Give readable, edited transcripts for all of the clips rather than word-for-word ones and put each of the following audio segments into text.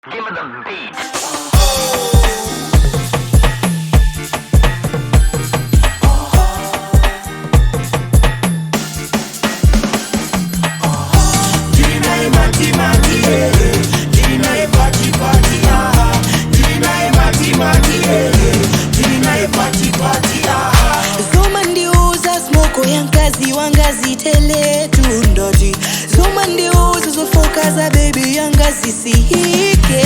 Give me the beat. Zoma ndiuza smoko yankazi wangazi tele tundoti. Zoma ndiuza zofoka za baby yangazi sihike.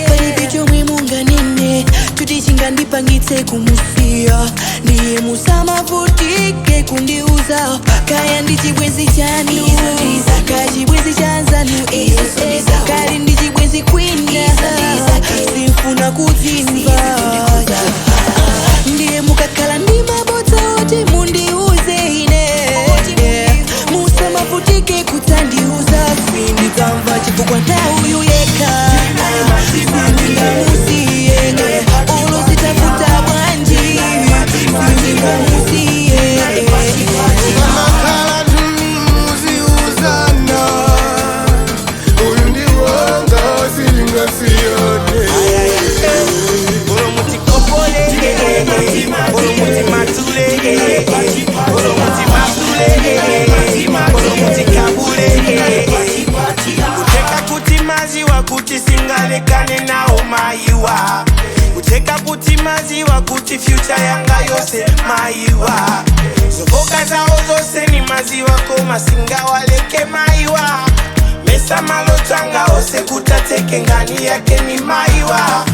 Palibe chomwe munganene tutichinga ndipangitse kumusiya. Ndiye musamavutike kundiuza kaya ndi chibwenzi chanu, kaya chibwenzi cha nzanu, kali ndi chibwenzi kwina, simfuna kudzimva. Ndiye mukakhala ndi mabodza oti mundiuze ine, musamavutike kutsandiuza, sindidzamva chifukwa nthawi yekha sindingamusiye, ulozitafuta bwanji sindingamusiye. Makhala tumuziuzana, uyu ndi wanga silingasiyane. Olomuti kopole, olomuti matule, olomuti masule, olomuti kabule. Kuteka kuti maziwa kuti singalekane nawo maiwa. Kuteka kuti maziwa kuti future yanga yose maiwa. Zovoka zawo zose ni maziwa koma singawaleke maiwa. Mesa malotanga ose kutateke ngani yake ni maiwa.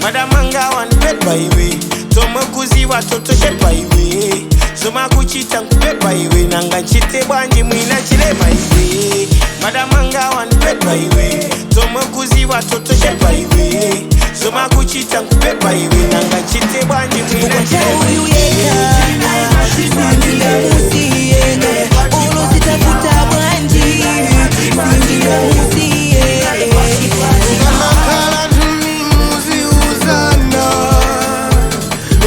Madamanga wanpepa iwe, tomwe kuziwa totoshepa iwe, zoma kuchita nkupepa iwe, nanga nchite bwanji mwina chilema iwe. Madamanga wanpepa iwe, tomwe kuziwa totoshepa iwe, zoma kuchita nkupepa iwe, nanga nchite bwanji mwina chilema Uyu iwe. yekha sindingamusiye, ulozitafuta bwanji sindingamusiye. Makhala tumuziuzana,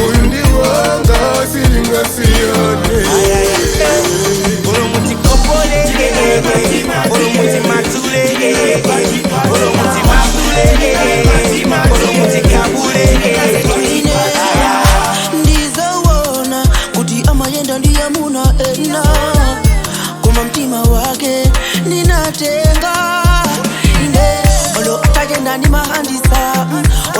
uyu ndi wanga silingasiyane. Olomuti kopole, olomuti matule, olomuti masule, olomuti kabule. Ine ndizowona kuti amayenda ndiyamuna ena, koma mtima wake ndinatenga ine. Olo atayenda ndi mahandisa,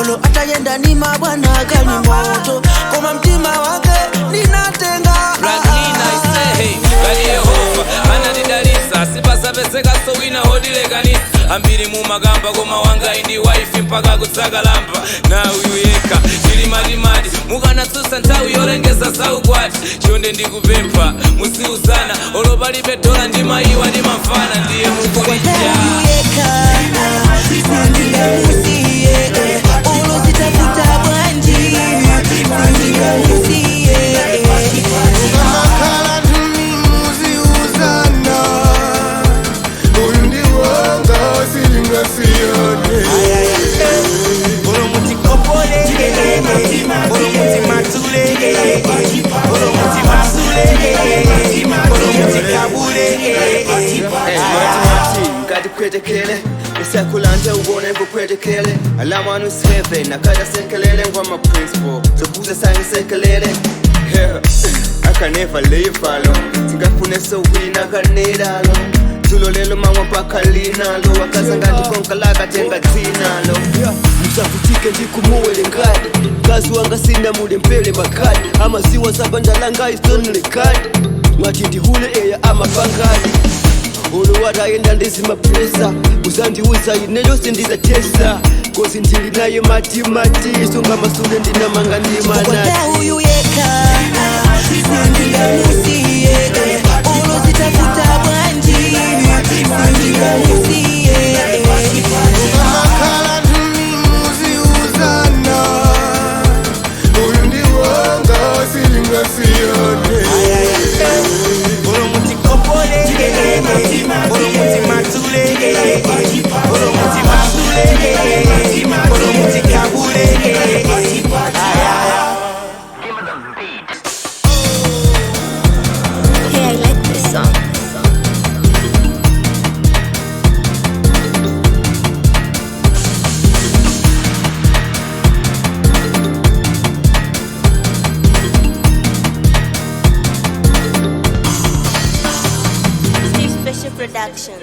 olo atayenda ndi mabwana kali moto, koma mtima wake ndinatenga. Black Nina isehe kali Yehova anandidalisa, sipasapezeka so wina hodilekanisa. Ambiri mumagamba koma wanga indi waifi mpaka kutsakalamba na uyu yekha tili matimati mukanatsutsa nthawi yolengeza zaukwati. Chonde ndikupempha musiuzana, olo palibe dola ndi mayiwa ndi mafana ndiye mukulija. Uyu yekha sindingamusiye, ulozitafuta bwanji sindingamusiye. Makhala tumuziuzana, uyu ndi wanga silingasiyane. Olomuti kopole, olomuti matule, olomuti masule, olomuti kabule. Mati ngatikhwetekele isakulante ubone kukhwetekele alamani useve nakadasekelele ngwama-principle zokuze sangisekelele. Yeah, I can never leave alone, singafune sowina kanelalo dzulo lelo mangwa mpaka linalo wakaza ngatikonkalakatenga dzinalo. Musavutike ndikumuwele ngadi mkazi wanga sina mule mpele makadi amaziwa sabandalanga istonlekadi mwati ndihule eya amapangadi olo wataenda ndizimapesa uzandiuza ineyo sindizatesa kozi ndili naye matimati sunga masule ndinamanga ndimanati. Uyu yekha sindingamusiye, ulozitafuta bwanji sindingamusiye. Makhala tumuziuzana, uyu ndi wanga silingasiyane. Olomuti kopole, olomuti matule, olomuti masule, olomuti kabule. Give me the beat. Hey, I like this song. Production.